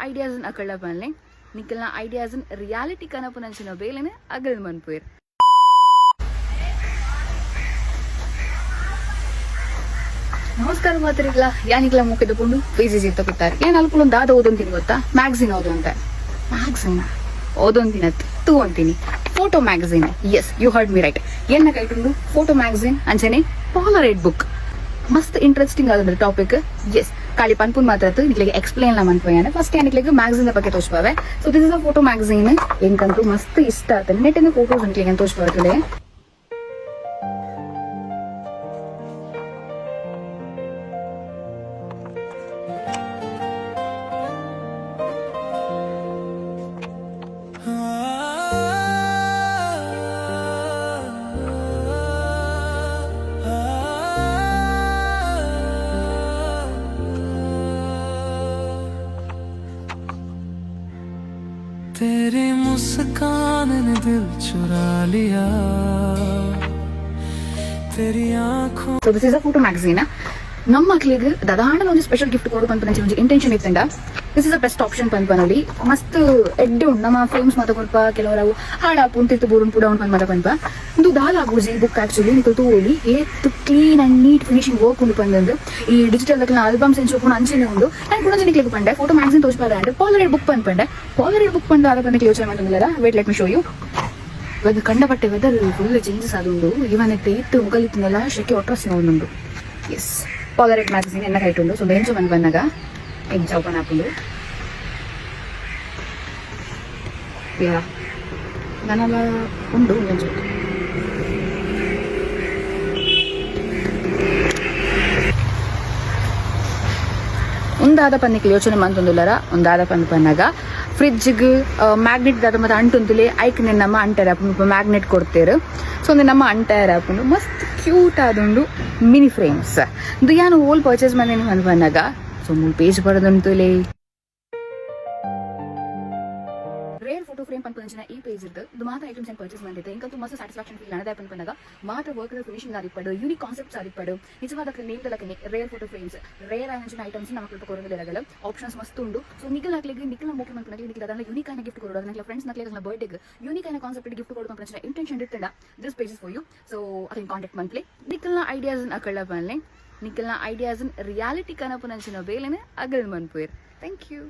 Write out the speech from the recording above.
Ideas ಅಕಳ್ಳ ಪನ್ಲೆ. ನಿಕಲ್ನ ಐಡಿಯಾಸ್ ರಿಯಾಲಿಟಿ ಕನಪುನಂಚಿನ ಬೇಲೆನ್ ಅಗಲ್ ಮನ್ಪುವೆರ್. ನಮಸ್ಕಾರ ಮಾತರಿಗ್ಲ. ಯಾನಿಗ್ಲ ಮೋಕೆದ ಪುಂಡು ಪೇಜಸ್ ಇತ್ತ ಕೂತಾರೆ. ಏನ್ ಅಲ್ಪ ದಾದ ಓದೊಂತೀನಿ ಗೊತ್ತಾ? ಮ್ಯಾಗಝಿನ್ ಓದಂತೆ. ಮ್ಯಾಗಝಿನ್ ಓದೊಂದಿನ ತೂವಂತೀನಿ, photo magazine. Yes, you heard me right. ಏನ ಕೈಟುಂಡು ಫೋಟೋ ಮ್ಯಾಗಝಿನ್ ಅಂಚನೆ ಪಾಲರೈಡ್ ಬುಕ್. ಮಸ್ತ್ ಇಂಟ್ರೆಸ್ಟಿಂಗ್ ಆದಂದ್ರೆ ಟಾಪಿಕ್. ಎಸ್, ಖಾಲಿ ಪನ್ಪುನ್ ಮಾತ್ರ ನಿಕ್ಲೆಗೆ ಎಕ್ಸ್ಪ್ಲೇನ್ ಲ ಮನ್ಪುಯಾನೆ. ಫಸ್ಟ್ ನಿಕ್ಲೆಗೆ ಮ್ಯಾಗಝಿನ್ ಬಗ್ಗೆ ತೋಚ್ಪಾವೆ. So this is a photo magazine. ಎಂಕಂತೂ ಮಸ್ತ್ ಇಷ್ಟ ಆಗ್ತದೆ. ನೆಟ್ಟಿನ ಫೋಟೋಸ್ ನಿಕ್ಲೆಗೆ ತೋಚ್ಪಾವೆ. तेरी मुस्कान ने दिल चुरा लिया, तेरी आंखों So this is a photo magazine. ನಮ್ಮ ಮಕ್ಳಿಗೆ ದಾದಾಂಡ ಒಂಜಿ ಸ್ಪೆಷಲ್ ಗಿಫ್ಟ್ ಕೊಡು ಪನ್ಪುನ ಒಂಜಿ ಇಂಟೆನ್ಷನ್ ಇತ್ತಂಡ, this is a best option ಪನ್ಪನಲ್ಲಿ. ಮಸ್ತ್ ಎಡ್ಡೆ ಉಂಡು. ನಮ್ಮ ಫ್ರೇಮ್ಸ್ ಮಾತ ಕೊಲ್ಪ ಕೆಲವರು ಅವು ಹಾಳಾಪುಂಡು, ತಿರ್ತು ಬೂರುನ್ ಪುಡ ಉಂಡು ಮಾತ ಪನ್ಪ. ಉಂದು ದಾಲ ಆಗುಜಿ ಬುಕ್. ಆಕ್ಚುಲಿ ನಿಕುಲು ತೂವೊಲಿ, ಏತ್ clean and neat finishing work ಉಂಡು ಪಂದಂದು. ಈ ಡಿಜಿಟಲ್ ಆಲ್ಬಮ್ಸ್ ಎಂಚ ಉಪ್ಪುಂಡು ಅಂಚೆನೆ ಉಂಡು. ನಾನು ಕುಡೊಂಜಿ ನಿಕ್ಲೆಗ್ ಪಂಡೆ, ಫೋಟೋ ಮ್ಯಾಗಝಿನ್ ತೋಜ್ಪಾದ ಅಂಡ್ ಪಾಲರೈಡ್ ಬುಕ್ ಪನ್ಪಂಡೆ. ಪಾಲರೈಡ್ ಬುಕ್ ಪಂಡ ಅದ ಪಂಡ ಯೋಚನೆ ಮಾಡ್ತಂದಿಲ್ಲ. Wait, let me show you. ಇವಾಗ ಕಂಡಪಟ್ಟೆ ವೆದರ್ ಫುಲ್ ಚೇಂಜಸ್ ಆದುಂಡು. ಇವನ್ ಇತ್ತು ಮುಗಲಿತ್ತುಂದಲ್ಲ, ಶೆಕೆ ಒಟ್ರಸಿ ಉಂಡು. ಎಸ್, ಪಾಲರೈಡ್ ಮ್ಯಾಗಝಿನ್ ಎನ್ನ ಕೈಟುಂಡು. ಸೊ ಬೆಂಚು ಬಂದು ಬಂದಾಗ ಎಂಚ ಓಪನ್ ಆಪುಂಡು. ಯಾ, ನನಲ ಉಂಡು ಒಂಜೊಂಜಿ. ಒಂದಾದ ಪನ್ನಿಕ್ ಯೋಚನೆ ಮಂತೊಂದುಲ್ಲರ? ಒಂದಾದ ಪಂದ್ ಪನ್ನಾಗ ಫ್ರಿಡ್ಜ್ಗ್ ಮ್ಯಾಗ್ನೆಟ್ ದಾದ ಮತ್ತೆ ಅಂಟುಂತುಲೆ, ಐಕ್ ನಮ್ಮ ಅಂಟರ್ ಆಪುಂಡು. ಮ್ಯಾಗ್ನೆಟ್ ಕೊಡ್ತೇರು. ಸೊ ಒಂದು ನಮ್ಮ ಅಂಟೈರ್ ಆಪುಂಡು. ಮಸ್ತ್ ಕ್ಯೂಟ್ ಆದುಂಡು ಮಿನಿ ಫ್ರೇಮ್ಸ್. ಇದು ಯಾನು ಓಲ್ ಪರ್ಚೇಸ್ ಮಂದಿನಿ ಪಂದ್ ಪನ್ನಾಗ, ಸೊ ಮೂಲು ಪೇಜ್ ಬರದುಂತುಲೆ. ರೇರ್ ಫೋಟೋ ಫ್ರೇಮ್ ಪನ್ಪುನಂಚಿನ ಈ ಪೇಜ್ ಇದ್ದು ಇದು ಮಾತ್ರ ಐಟಮ್ಸ್ ಪರ್ಚೇಸ್ ಮಾಡಿದ್ದೆ. ಇಂಕಂತೂ ಮಸ್ತ್ ಸ್ಯಾಟಿಸ್ಫ್ಯಾಕ್ಷನ್ ಫೀಲ್ ಆನದ. ಪನ್ಪನಾಗ ಮಾತ್ರ ವರ್ಕ್ ಫಿನಿಶಿಂಗ್ ಆದಿಪ್ಪಡು, ಯೂನಿಕ್ ಕಾನ್ಸೆಪ್ಟ್ಸ್ ಆದಿಪ್ಪಡು. ನಿಜವಾದ ನೇಮ್ ದಲಕನೆ ರೇರ್ ಫೋಟೋ ಫ್ರೇಮ್ಸ್, ರೇರ್ ಆದಂಚಿನ ಐಟಮ್ಸ್ ನಮ್ಮ ಕಲ್ಪ ಕೊರೊಂದುಲ್ಲೆರ್. ಆಪ್ಷನ್ಸ್ ಮಸ್ತ್ ಉಂಡು. ಸೊ ನಿಕಲ್ ಅಕ್ಲೆಗ್ ನಿಕಲ್ನ ಮೋಕೆ ಮನ್ಪುನಕ್ಲೆ ನಿಕಲ್ ಅದನ್ನ ಯೂನಿಕ್ ಆಯಿನ ಗಿಫ್ಟ್ ಕೊರೊಡು, ಅದನ್ನ ಫ್ರೆಂಡ್ಸ್ ನಕ್ಲೆಗ್ ಬರ್ಡೇಗ್ ಯೂನಿಕ್ ಆಯಿನ ಕಾನ್ಸೆಪ್ಟ್ ಗಿಫ್ಟ್ ಕೊರೊಡು ಪನ್ಪುನಂಚಿನ ಇಂಟೆನ್ಷನ್ ಇತ್ತಂಡ, this page is for you. So ಅದನ್ನ ಕಾಂಟ್ಯಾಕ್ಟ್ ಮನ್ಪ್ಲೆ. ನಿಕಲ್ನ ಐಡಿಯಾಸ್ ಅಕಳ್ಳ ಪನ್ಲೆ. ನಿಕಲ್ನ ಐಡಿಯಾಸ್ ರಿಯಾಲಿಟಿ ಕನಪುನಂಚಿನ ಬೇಲೆನ್ ಅಗಲ್ ಮನ್ಪುವೆರ್. Thank you.